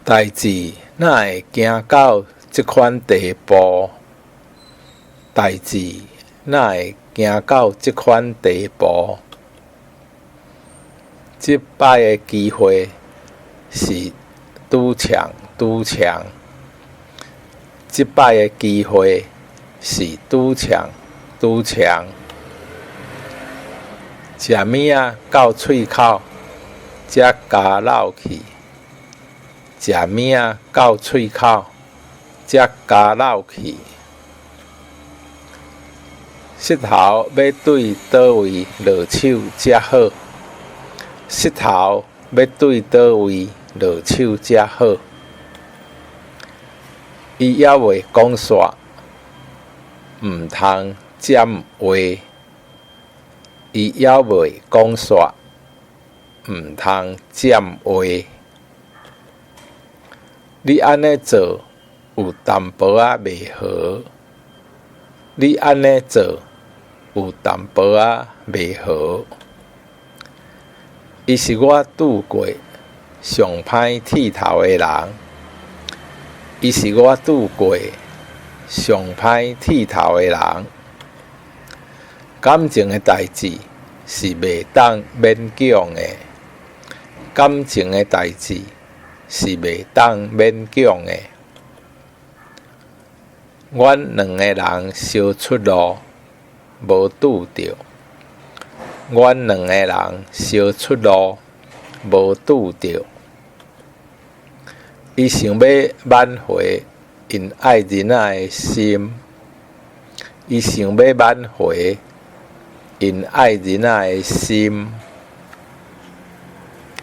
代誌哪會行到這款地步？代誌哪會行到這款地步？這擺的機會是拄衝拄衝。這擺的機會是拄衝拄衝。食物仔到喙口，才咬落去。食物仔到喙口，才咬落去。穡頭欲對佗位落手才好。穡頭欲對佗位落手才好。伊猶未講煞，毋通佔話。伊猶未講煞，毋通佔話。你按呢做有淡薄仔袂和。你按呢做有淡薄仔袂和。伊是我拄過上歹鐵頭的人。伊是我拄過上歹鐵頭的人。感情的代誌是袂當勉強的。感情的代誌是袂當勉強的。阮兩個人相出路，無拄著。阮兩個人相出路，無拄著。伊想欲挽回𪜶愛囡仔的心。伊想欲挽回𪜶愛囡仔的心。